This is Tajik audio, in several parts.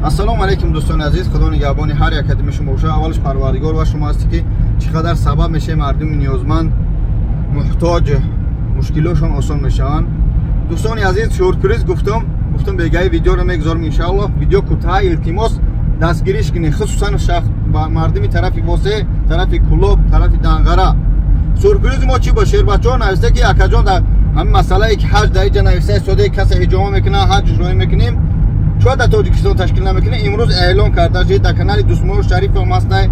Ассалому алайкум, дӯстони азиз, Худо нигаҳбони ҳар як кадими шумо бошад. Аввалаш Парвардигор ва шумо ҳастед, ки чӣ қадар сабаб мешавед, мардуми ниёзманд, муҳтоҷ, мушкилошон осон мешаванд. Дӯстони азиз, сюрприз гуфтам, бегаи видеоро мегузорам, иншааллоҳ. Видео кӯтоҳ, илтимос, дастгириш кунед, хусусан мардуми тарафи Восе, тарафи Кулоб, тарафи Данғара. Сюрпризи мо чӣ бо? Шербачаҳо нависта, ки акаҷон, дар ҳамин масъалае ки ҳаҷ дар иҷа нависта истода, касе ҳиҷома мекунад, ҳаҷ иҷроӣ мекунем, чоя дар Тоҷикистон ташкил намекунем? Имрӯз эълон карда шид, дар канали Дӯстмуҳур Шарифов ҳастай,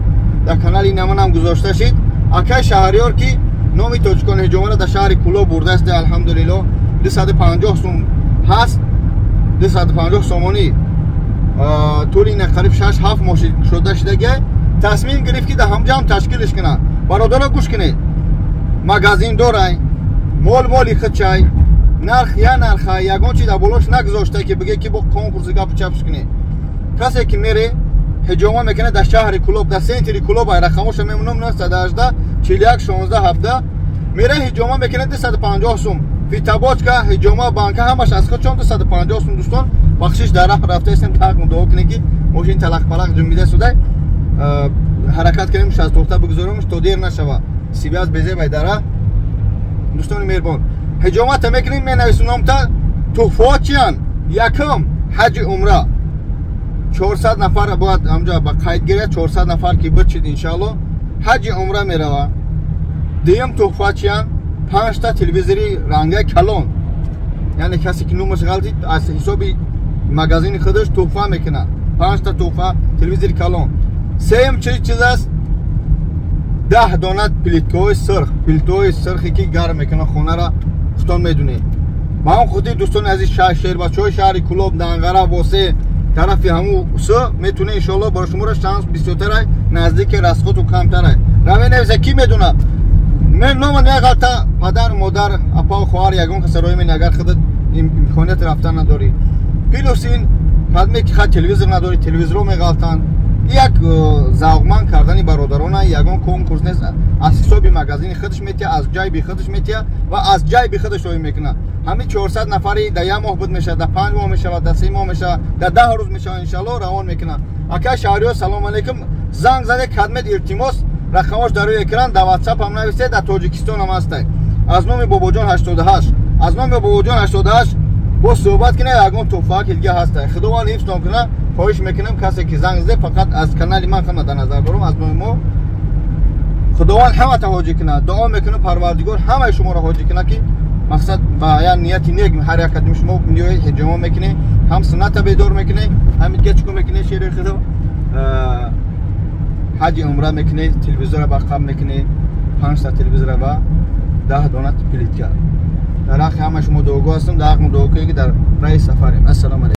дар канали наманам гузошта шид. Акай Шаҳриёр, ки номи тоҷикон ҳиҷомаро дар шаҳри Кулоб бурдааст, алҳамдулилло, 250 сум ҳаст, 250 сомонӣ. Тӯли ина қариб 6-7 моҳ шуда шидагия, тасмим гирифт, ки дар ҳамҷа ҳам ташкилш кунад. Бародаро, гӯш кунед: магазин дорай, мол моли худчай, нарх я нарха, ягон чи дар болош нагузошта, ки биге, ки бо конкурси гапу чапш кунед. Касе ки мере, ҳиҷома мекунад дар шаҳри Кулоб, дар центри Кулоб, ай рақамоша мемонам: 918 41 16 17. Мере, ҳиҷома мекунад, 250 сум. Фитобочка, ҳиҷома, банка, ҳамаш аз худшон 250 сум. Дӯстон, бахшиш, дар раҳ рафтаистем, тақ дуо кунед, ки мошин талақ-палақ ҷунбида судай. Ҳаракат кунем, шастохта бигузоримш, то дер нашава, сибиаз безебай дар раҳ. Дӯстони меҳрбон, ҳиҷомата мекунем, менависум номта. Туҳфаҳо чиянд? Якум, ҳаҷи умра, 400 нафар бояд ҳамҷа ба қайд гирад. 400 нафар ки бичид, иншаалло, ҳаҷи умра мерава. Дуюм туҳфа чиянд? Панҷта телевизори рангаи калон, яъне касе ки номаш ғалтид, аз ҳисоби магазини худаш туҳфа мекунад, панҷта туҳфа телевизори калон. Сеюм чи чиз аст? 10 дона плиткаҳои сирх, плитаҳои сирхе ки гарм мекунад хонара, худтон медонед. Ба ҳам хотир, дӯстони азиз, шербачаҳои шаҳри Кулоб, Данғара, Восе, тарафи ҳаму с метавонед, иншоалло, барои шуморо шанс бисёртарай, наздики расходу камтарай. Раве, нависа, ки медонад, нома меғалта, падар, модар, апау, хоҳар, ягон каса роӣ мени, агар худат имконияти рафтан надорӣ. Плюс ин кадме ки хат телевизор надорӣ, телевизорро меғалтанд. Як завқманд кардани бародарона, ягон конкурс нест. Аз ҳисоби магазини худаш метия, аз ҷайби худаш метия ва аз ҷайби худаш роӣ мекунад. Ҳамин 400 нафари дар як моҳ буд мешавад, дар 5 моҳ мешавад, дар 3 моҳ мешавад, дар 10 рӯз мешавад, иншалло, равон мекунад. Акай Шаҳриёр, салому алейкум. Занг заде кадмед, илтимос, рақамош дар рӯи экран, дар Ватсап ҳам нависед, дар Тоҷикистон ҳам ҳастай. Аз номи Бобоҷон 88, аз номи Бобоҷон 88 бо суҳбат кунед, ягон туҳфаак ҳилга ҳастай. Худованд ҳифзтон кунад. Хоҳиш мекунам, касе ки занг заде, фақат аз канали ман хама дар назар дорам, аз номи мо. Худованд ҳамата ҳоҷӣ кунад. Дуо мекунам, Парвардигор ҳамаи шуморо ҳоҷӣ кунад, ки мақсад ба як нияти нек ҳар як кадми шумо меоед, ҳиҷома мекунед, ҳам сунната бедор мекунед, ҳам дига чӣ кор мекунед, шери худо, ҳаҷи умра мекунед, телевизора ба қаб мекунед, панҷта телевизора ва 10 дона плитка. Дар ҳаққи ҳама шумо дуогӯ ҳастам, дар ҳаққи дуо кунед, ки дар раҳи сафарем. Ассалому алайкум.